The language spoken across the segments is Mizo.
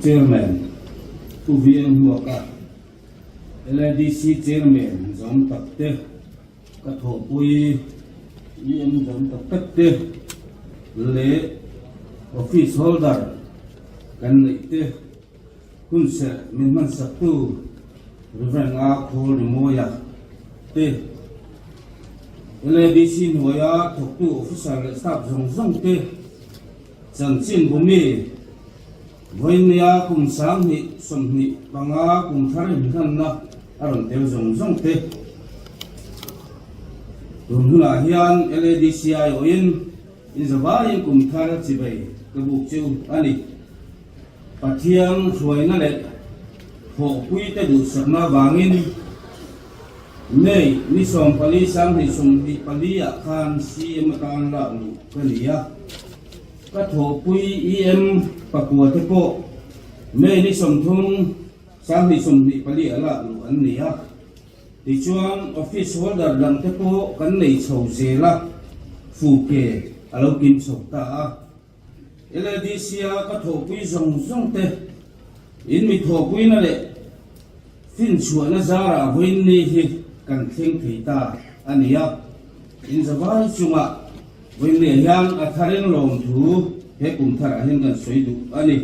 Chairman Pu Vieng Hmuaka, LADC Chairman zawm tak te, ka thawhpui EM zawm tak tak te leh Office Holder kan neih te hunserh min hmansaktu Rev. A Khawl Rimawia te, LADC hnuaia thawktu Officer leh Staff zawng zawng te, Chanchin Bumi, Vawinia kum 2025 kum thar inhlanna a rawn tel zawng zawng te. Tun hunah hian LADC aiawhin inzavaiin kum thar chibei ka buk chu a ni. Pathian hruaina leh thawhpuite duhsakna avangin May ni 14 2024 ah khan CM atan lak luh ka ni a. Ka thawhpui EM pakua te pawh May ni 30 2024 ah lak luh an ni a. Tichuan office holder dang te pawh kan nei chho zel a, fuke a lo kim chho ta a. LADC-a ka thawhpui zawng zawng te in mi thawhpuina leh finchhuahna zarah vawiin ni hi kan thleng thei ta a ni a. In zavai chungah vawiin leh hian a tharin lawmthu he kum tharah hian kan sawi duh a ni.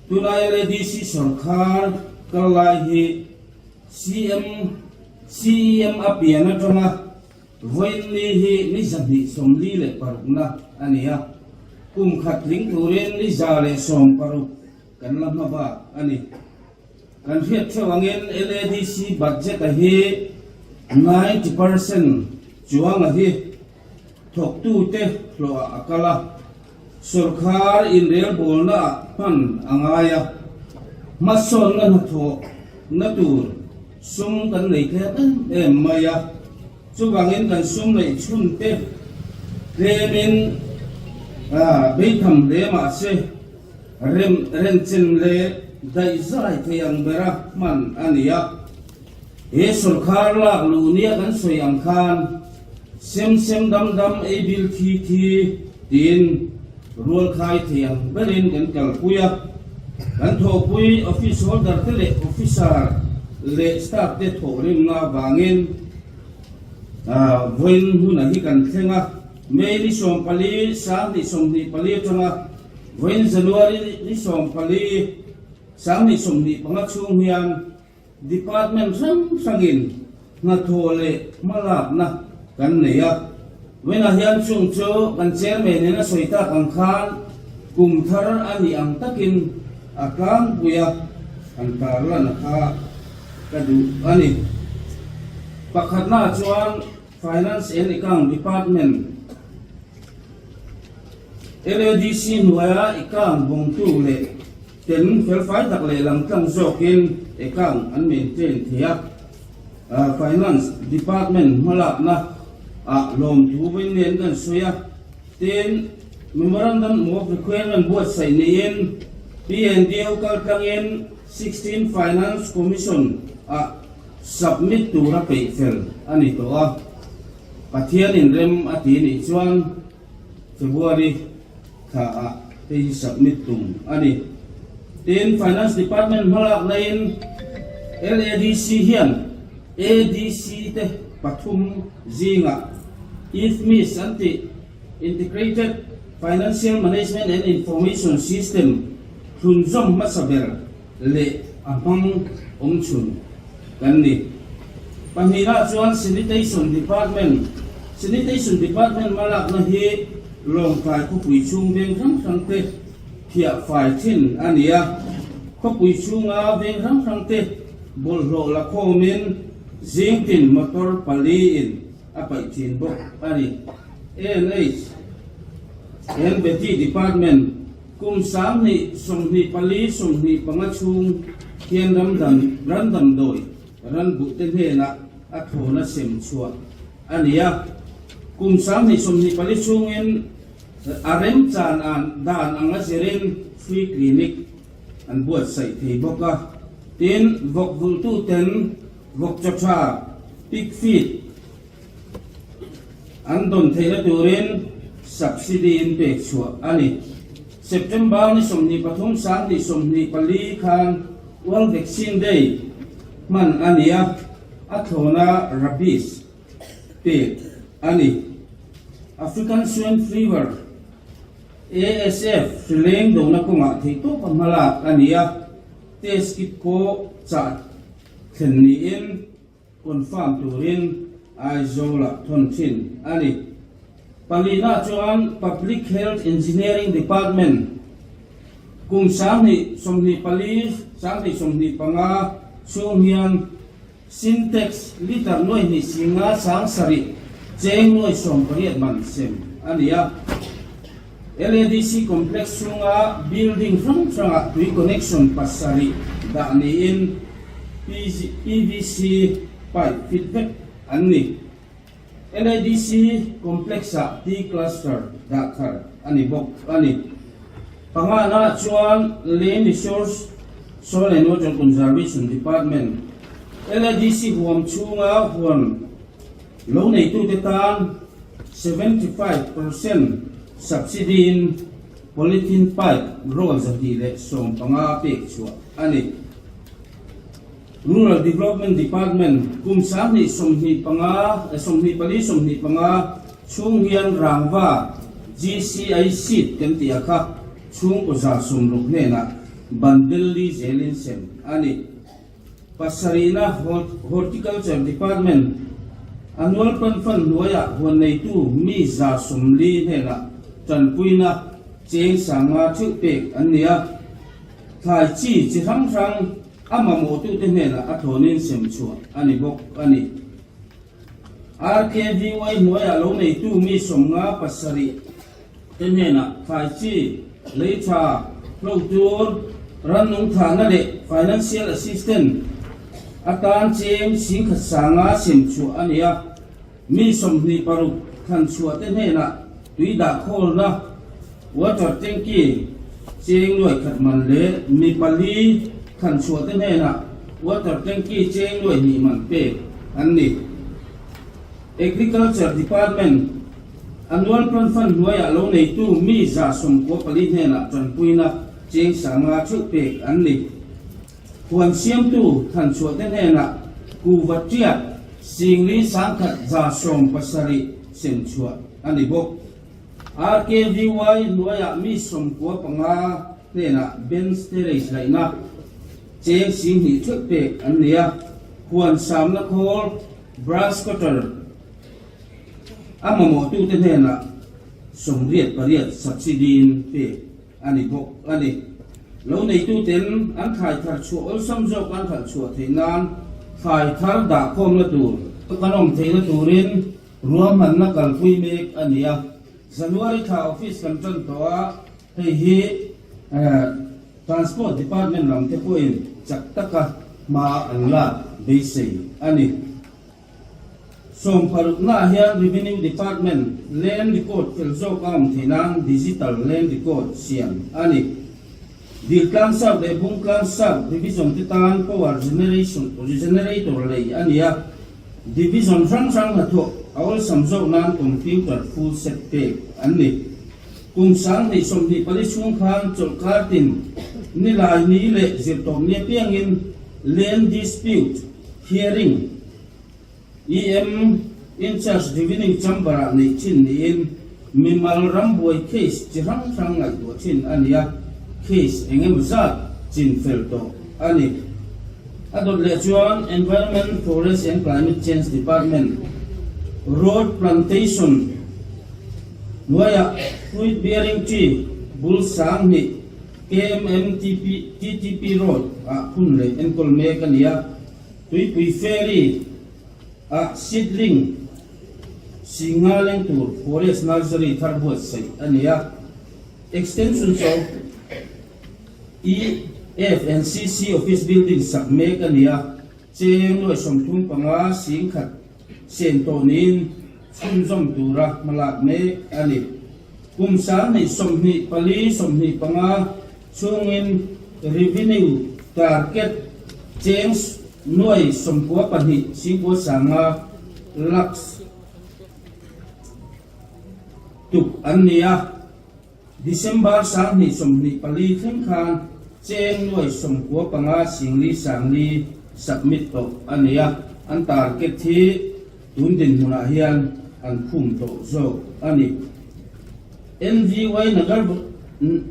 Tunai LADC sawrkhar kal lai hi CM CEM a pian atanga Vawiin ni hi ni 246na a ni a, kum khat tling turin ni 160 kan la hma bak a ni. Kan hriat theuh angin LADC budget a hi 90% chuanga hi thawktute hlawhah a kal a, sawrkhar inrelbawlnaah hman a ngai a, hmasawnna hnathawh na tur sum kan nei tlem em em mai a, chuvangin kan sum neih chhun te tlemin beitham hle mah se rem renchen leh daihzai thei ang bera hman a ni a. He sawrkhar lak luh nia kan sawi ang khan sem sem dam dam ei bil thi thi tiin rualkhai thei ang berin kan kalpui a. Kan thawhpui office holder te leh officer leh staff te thawhrimna avangin vawiin huna hi kan thleng a. May ni 14, 2024 atanga vawiin January ni 14, 2025 chhung hian Department hrang hrangin hnathawh leh hmalakna kan nei a. Vawiinah hian chung chu kan Chairman in a sawi tak ang khan kum thar a nih ang takin a tlangpui a, han tarlan kha ka duh a ni. Pakhatnaah chuan Finance and Account Department, LADC hnuaia account bawngtu leh Ten felfai tak leh langtlang zawkin account an maintain thei a, Finance Department hmalakna ah lawmthu vawiin nen kan sawi a, tin Memorandum of Requirement buatsaih niin PNDO kaltlangin 16 Finance Commission ah submit tura peih fel a ni tawh a, Pathianin rem a ti nih chuan February thla ah hei hi submit tum a ni. Tin, Finance Department hmalak laiin LADC hian ADC te pathum zingah IFMIS an tih Integrated Financial Management and Information System thlunzawm hmasa ber leh a hmang awm chhun kan ni. Pahnihah chuan Sanitation Department, Sanitation Department hmalakna hi Lawngtlai khawpui chhung veng hrang hrang te thiah fai thin a ni a. Khawpui chhunga veng hrang hrang te bawlhhlawh la khawmin zingtin motor pali in a paih thin bawk a ni. ANH, Enbeti Department, Kum 2024 25 chhung hian ramdam ran damdawi ran buhte hnenah a thawn a sem chhuah a ni a. Kum 2024 chhungin a remchan an dan anga zirin free clinic an buatsaih thei bawk a. Tin, vawk vulhtuten vawk chaw tha, pig feed, An dawn theihna turin subsidy in pek chhuah a ni. September ni 23 2024 khan World Vaccine Day hman a ni a, a thlawna rabies pek a ni. African Swine Fever, ASF, hrileng dona kawngah theihtawpa hmalak a ni a, test kit pawh chah thlen niin confirm turin Aizawl-ah thawn thin a ni. Palina chuan Public Health Engineering Department kum 2024, 2025 chhung hian Sintex litre nuai hnih singa sang sarih cheng nuai 18 man sem a ni a. LADC Complex chhunga building hrang hrangah tui connection pasarih dah niin PVC pipe fit vek an ni. LADC Complex-ah tea cluster dah thar a ni bawk a ni. Pangana chuan Land Resource, Soil and Water Conservation Department, LADC huam chhunga huan Lo neitute tan 75% subsidy-in polythene pipe roll 115 pek chhuah a ni. Rural Development Department kum 2025, 24, 25 chhung hian rangva GCI seed kan tih a kha chhungkaw 160 hnenah bundle li zelin sem a ni. Pasarihna Horticulture Department Annual Plan Fund hnuaiah huan neitu mi 140 hnenah tanpuina cheng sanga theuh pek an ni a. Thlai chi chi hrang hrang a mamawhtute hnenah a thlawnin sem chhuah a ni bawk a ni. RKVY hnuaiah lo neitu mi 57 te hnenah thlai chi, lei tha, hlo tur, rannung thahna leh financial assistant atan cheng singkhat sanga sem chhuah a ni a. Mi 26 thlan chhuah te hnenah tui dah khawlna, water tanky, cheng nuai khat man leh mi pali thlan chhuah te hnenah water tanky cheng nuai hnih man pek an ni. Agriculture Department, Annual Plan Fund hnuaiah lo neitu mi 94 hnenah tanpuina cheng sanga theuh pek an ni. Huan siamtu thanchhuah te hnenah kuva tiat singli sangkhat 170 sem chhuah a ni bawk. RKVY hnuaiah mi 95 hnenah bench terrace laihna cheng 20,000 theuh pek an ni a, huan samna khawl Brass cutter a mamawhtute hnenah 88 subsidy-in pek a ni bawk a ni. Lo neituten an thlai thar chhuah awlsam zawk an hralh chhuah theih nan thlai thar dah khawmna tur kan awm theihna turin ruahmanna kalpui mek a ni a. January thla office kan tan tawh a, hei hi Transport Department lam te pawhin chak taka hma an lak beisei a ni. Sawmparuknaah hian Revenue Department Land Record fel zawk a awm theih nan Digital Land Record siam a ni. Diltlang South leh Bungtlang South Division te tan Power Generation Generator lei a ni a, Division hrang hrang hnathawh a awlsam zawk nan Computer full set pek an ni. Kum 2024 chhung khan chawlhkar tin nilai ni leh zirtawpni apiangin Land Dispute Hearing, EM In-Charge Revenue Chamber-ah neih thin niin mimal rambuai case chi hrang hrang ngaihtuah thin a ni a, case eng emaw zat chin fel tawh a ni. A dawt leh chuan Environment, Forest and Climate Change Department Road Plantation hnuaiah Fruit Bearing Tree bul 2000 KMMTP TTP Road ah phun leh enkawl mek a ni a, Tuipui Ferry ah seedling singa leng tur Forest Nursery thar buatsaih a ni a, Extension of EFNCC Office Building sak mek a ni a, cheng nuai 35 singkhat sen tawh niin chhunzawm tura hmalak mek a ni. Kum 2024, 25 chhungin revenue target cheng nuai 94 singkua sanga lakhs tuk an ni a. December 2024 thleng khan cheng 95 singli sangli submit tawh a ni a, an target hi tun dinhmunah hian an khum tawh zawk a ni. NVY Nagar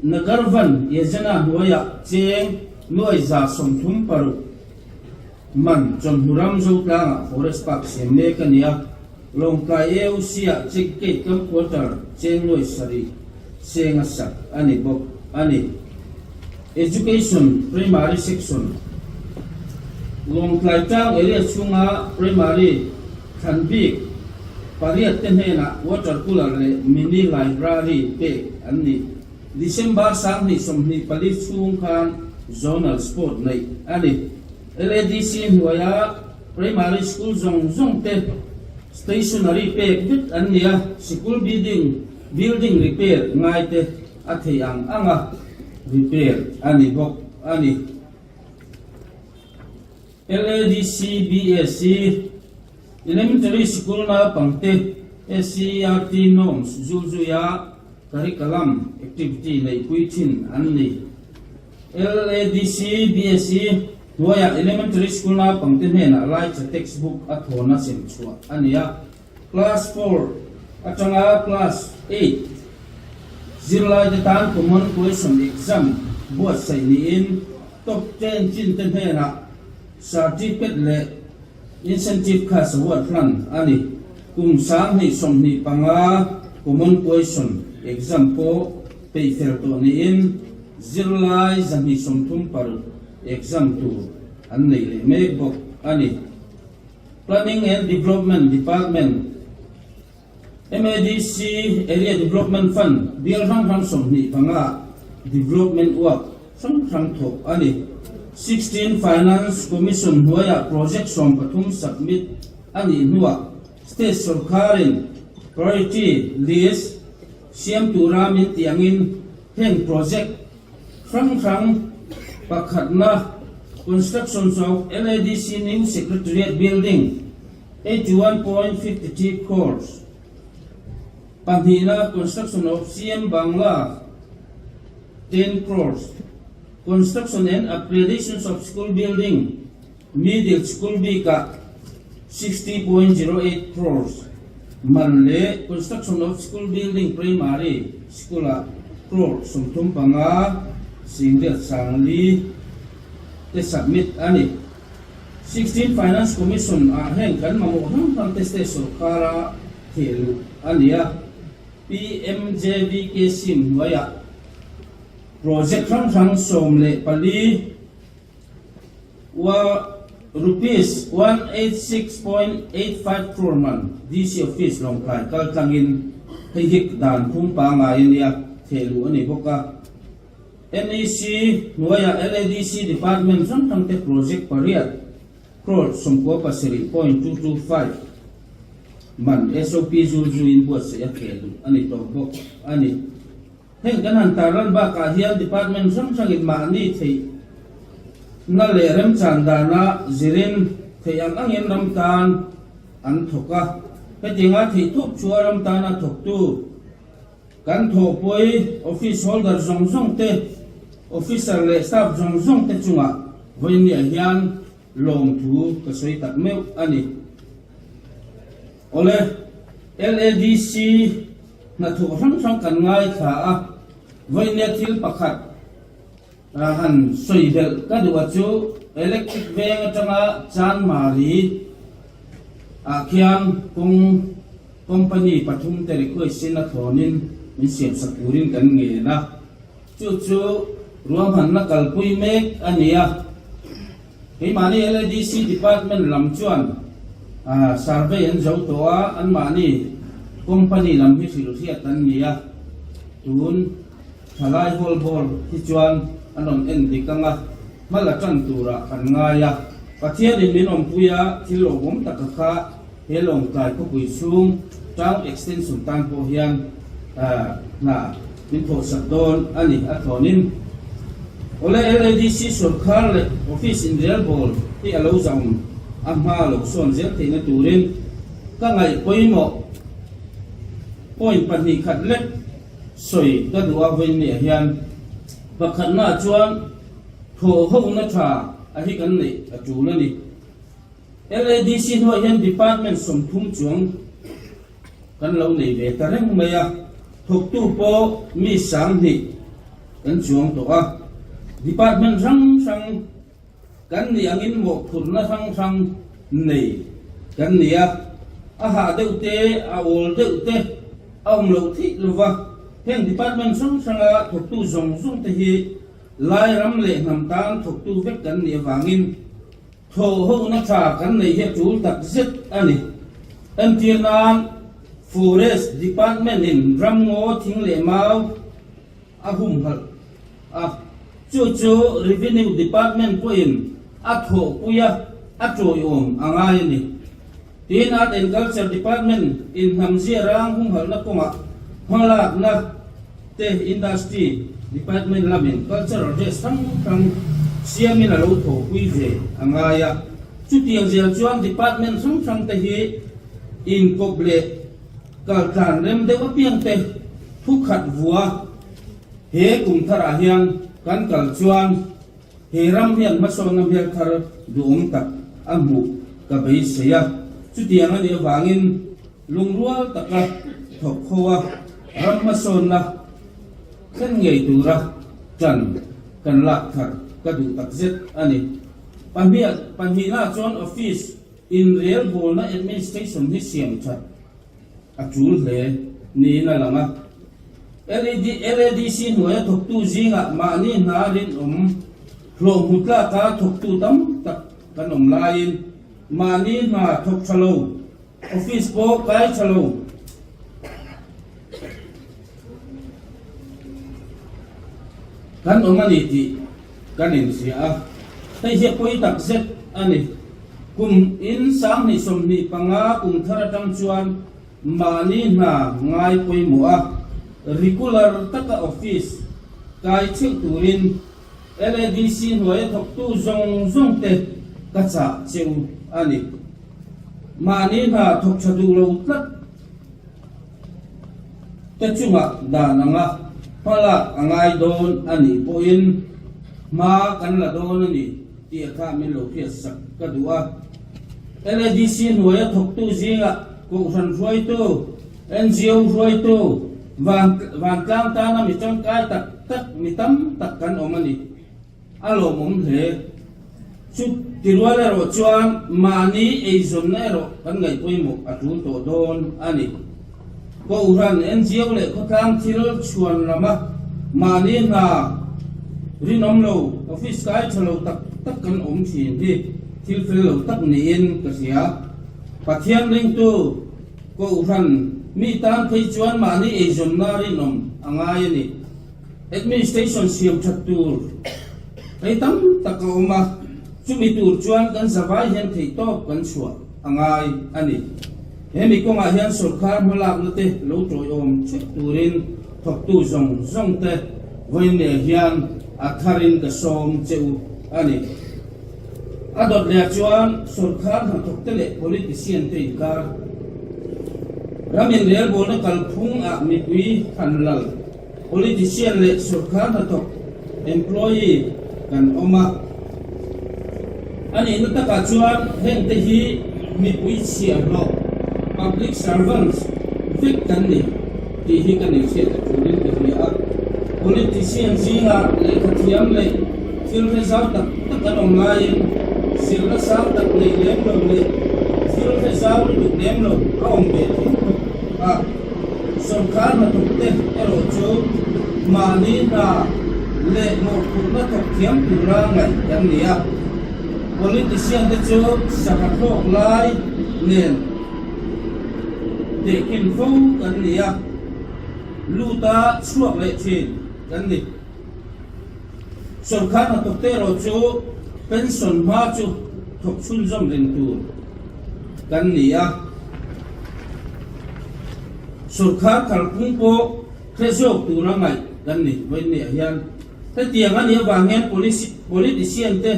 Nagarvan Yojana hnuaiah cheng 136 man chawmhnu ram Zotlangah Forest Park siam mek a ni a, Lawngtlai AOC-ah Check Gate kam quarter cheng 700 seng a sak a ni bawk a ni. Education Primary Section Lawngtlai Town Area chhunga Primary thlan bik pariat te hnenah water cooler leh mini library pek an ni. December 2024 chhung khan Zonal Sport neih a ni. LADC hnuaia Primary School zawng zawng te stationery pek vek an ni a, sikul building building repair ngai te a thei ang anga repair a ni bawk a ni. LADC BSc Elementary Sikul naupangte SCERT norms zulzuia curriculum activity neihpui thin an ni. LADC BSc hnuaiah Elementary School naupangte hnenah Laicha textbook a thawna sem chhuah a ni a. Class 4 atanga Class 8 zirlaite tan Common Question Exam buatsaih niin Top 10 chin te hnenah Certificate leh Incentive Cash Award hlan a ni. Kum 2025 Common Question Exam pawh peih fel tawh niin zirlai 236 exam tur an nei leh mek bawk a ni. Planning and Development Department, MADC Area Development Fund bial hrang hrang 25 development work hrang hrang thawk a ni. 16 Finance Commission hnuaiah project 13 submit a nih hnuah state sorkarin priority list siam tura min tih angin heng project hrang hrang pakhatna constructions of LADC New Secretariat Building 81.53 crores, pahnihna construction of CM Bangla 10 crores, construction and upgradations of school building middle school bikah 60.08 crores man leh construction of school building primary school-ah crore 35 singriat sangli te submit a ni. 16 Finance Commission ah heng kan mamawh hrang hrang te state sorkar a theh luh a ni a, PMJVK scheme hnuaiah project hrang hrang 14 wa rupees 186.85 crore man DC Office Lawngtlai kal tlangin hei hi dan phung pangngai a nia theh luh a ni bawk a. NEC hnuaiah LADC Department hrang hrang te project pariat crore 97.225 man SOP zul zuiin buatsaih a khel duh a ni tawh bawk a ni. Heng kan han tarlan bakah hian department hrang hrangin mahni theih na leh remchan dana zirin theih ang angin ram tan an thawk a. Hetianga theih thup chu a ram tana thawktu Kan thawhpui office holder zawng zawng te, officer leh staff zawng zawng te chungah vawiinniah hian lawmthu ka sawi tak meuh a ni. Awle, LADC hnathawh hrang hrang kan ngaithla a, vawiinnia thil pakhat han sawi belh ka duh a chu electric veng atanga Chanmari ah khian kawng company pathum te request in a thlawnin min siam sak turin kan ngen a, chu chu ruahmanna kalpui mek a ni a. Keimahni LADC department lam chuan survey an zo tawh a, anmahni company lam hi hrilh hriat an ni a, tun Thalai hawl bawr hi chuan an rawn en dik ang a, hma la tan turah kan ngai a. Pathianin min awmpui a, thil lawmawm taka kha he Lawngtlai khawpui chhung town extension tan pawh hian hna min thawhsak dawn a ni a thlawnin. Awle LADC sorkar leh office inrelbawl hi a lo zam a hma lo sawn zel theihna turin ka ngaih pawimawh point pahnih khat lek. Sawi ka duh a vawiin hian pakhatnaah chuan thawhhona tha a hi kan neih a tul a ni. LADC hnuaiah hian department 30 chuang kan lo nei ve ta reng mai a, thawktu pawh mi 2000 kan chuang tawh a. Department hrang hrang Kan nih angin mawhphurhna hrang hrang nei kan ni a, a hah deuh te, a awl deuh te a awm loh theih lo va, heng department hrang hranga thawktu zawng zawng te hi lai ram leh hnam tan thawktu vek kan nih avangin thawhhona tha kan neih hi a tul tak zet a ni. Entir nan Forest Department in ramngaw thing leh mau a humhalh a, chu chu Revenue Department pawhin a thawhpui a, a tawiawm a ngai a ni. Tin, Art and Culture Department in hnamzia rang humhalhna kawngah hmalakna te Industry Department lamin cultural dress hrang hrang siamin a lo thawhpui ve a ngai a. Chutiang zel chuan Department hrang hrang te hi inkawp leh Kaltlan rem deuh apiang te thu khat vua he kum tharah hian kan kal chuan he ram hian hmasawnna hmel thar duhawm tak a hmuh ka beisei a. Chutiang a nih avangin lungrual taka thawk kho a ram hmasawnna thlen ngei tura tan kan lak thar ka duh takzet a ni. Pahnihnaah chuan office Inrelbawlna administration hi siam that a tul hle niin a lang a. LAD, LADC hnuaia thawktu zingah mahni hna rinawm hlawh hmu tlaka thawktu tam tak kan awm laiin mahni hna thawk tha lo, office pawh kai tha lo, Kan awm a ni tih kan inhria a, hei hi a pawi tak zet a ni. Kum in 2025 kum thar atang chuan mahni hna ngai pawimawh a, regular taka office kai theuh turin LADC hnuaia thawktu zawng zawng te ka chah cheu a ni. Mahni hna thawk tha duh lo tlat. Te chungah dan anga hmalak a ngai dawn a nih pawhin hma kan la dawn a ni tih a kha min lo hriatsak ka duh a. LADC hnuaia thawktu zingah Kohhran hruaitu, NGO hruaitu, vantlang tana mi tangkai tak tak mi tam tak kan awm a ni. A lawmawm hle. Chu tirual erawh chuan mahni eizawnna erawh kan ngaih pawimawh a tul tawh dawn a ni. Kohhran, NGO leh khawtlang thil chhuan lama mahni hna rinawm lo, office kai tha lo tak tak kan awm thin hi thil fel lo tak niin ka hria. Pathian ringtu Kohhran mi tan phei chuan mahni eizawnna rinawm a ngai a ni. Administration siam that tur hei tam tak a awm a, chumi tur chuan kan zavai hian theihtawp kan chhuah a ngai a ni. He mi kawngah hian sorkar hmalakna te lo tawiawm theuh turin thawktu zawng zawng te vawiin hian a tharin ka sawm che u a ni. A dawt leh chuan sorkar hnathawk te leh politician te inkar ram inrelbawlna kalphung ah mipui han lal Politician leh sorkar hnathawk, employee, kan awm a. A nihna takah chuan hengte hi mipui chhiahhlawh, public servants, vek kan ni tih hi kan inhriat a turin ka hria a. Politician zingah lehkhathiam leh thil hre zau tak tak an awm laiin zirna sang tak nei lem lo leh thil hre zau lutuk lem lo a awm ve thei bawk a. Sorkar hnathawkte erawh chu mahni hna leh mawhphurhna thawk thiam tura ngaih kan ni a. Politician te chu sangha thlawk lai nen tehkhin fo kan ni a, luta chhuak leh thin kan ni. Sorkar hnathawkte erawh chu pension hma chu thawk chhunzawm reng tur kan ni a. Sorkar kalphung pawh hre zawk tura ngaih kan ni vawiinniah hian. Hetiang a nih avang hian politician te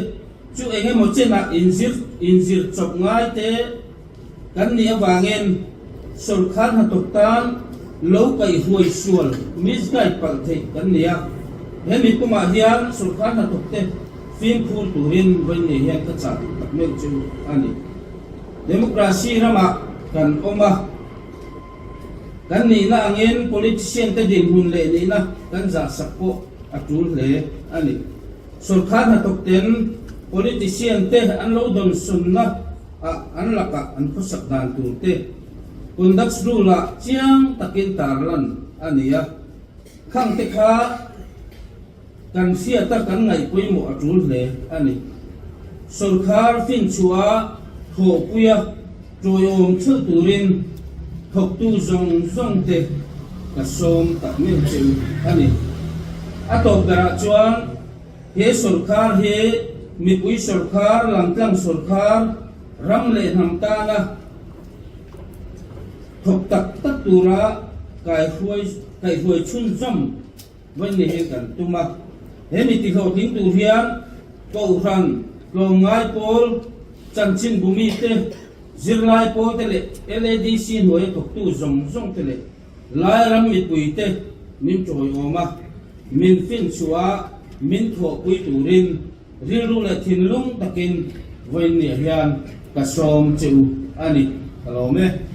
chu eng emaw chenah inzir inzir chawp ngai te kan nih avangin sorkar hnathawk tan. Lo kaihruai sual, misguide, palh theih kan ni a. He mipumah hian sorkar hnathawkte fimkhur turin vawiin hian ka chah duh tak meuh chu a ni. Democracy ramah kan awm a, kan nihna angin politician te dinhmun leh nihna kan zahsak pawh a tul hle a ni. Sorkar hnathawkten politician te an lo dawnsawnna ah an lakah an khawsak dan tur te Conduct Rule ah chiang takin tarlan a ni a, khang te kha kan hriata kan ngaih pawimawh a tul hle a ni. Sorkar finchhuah thawhpuia tawiawm theuh turin thawktu zawng zawng te ka sawm tak meuh che u a ni. A tawp berah chuan he sorkar hi mipui sorkar, langtlang sorkar, ram leh hnam tana Thawk tak tak tura kaihruai kaihruai chhunzawm vawi hi kan tum a. He mi tihlawhtling tur hian Kohhran, tlawmngai pawl, chanchin bumi te, zirlai pawl te leh LADC hnuaia thawktu zawng zawng te leh Lairam mipui te min tawiawm a, min finchhuah a, min thawhpui turin Rilru leh thinlung takin vawiinniah hian ka sawm che u a ni. Ka lawm e.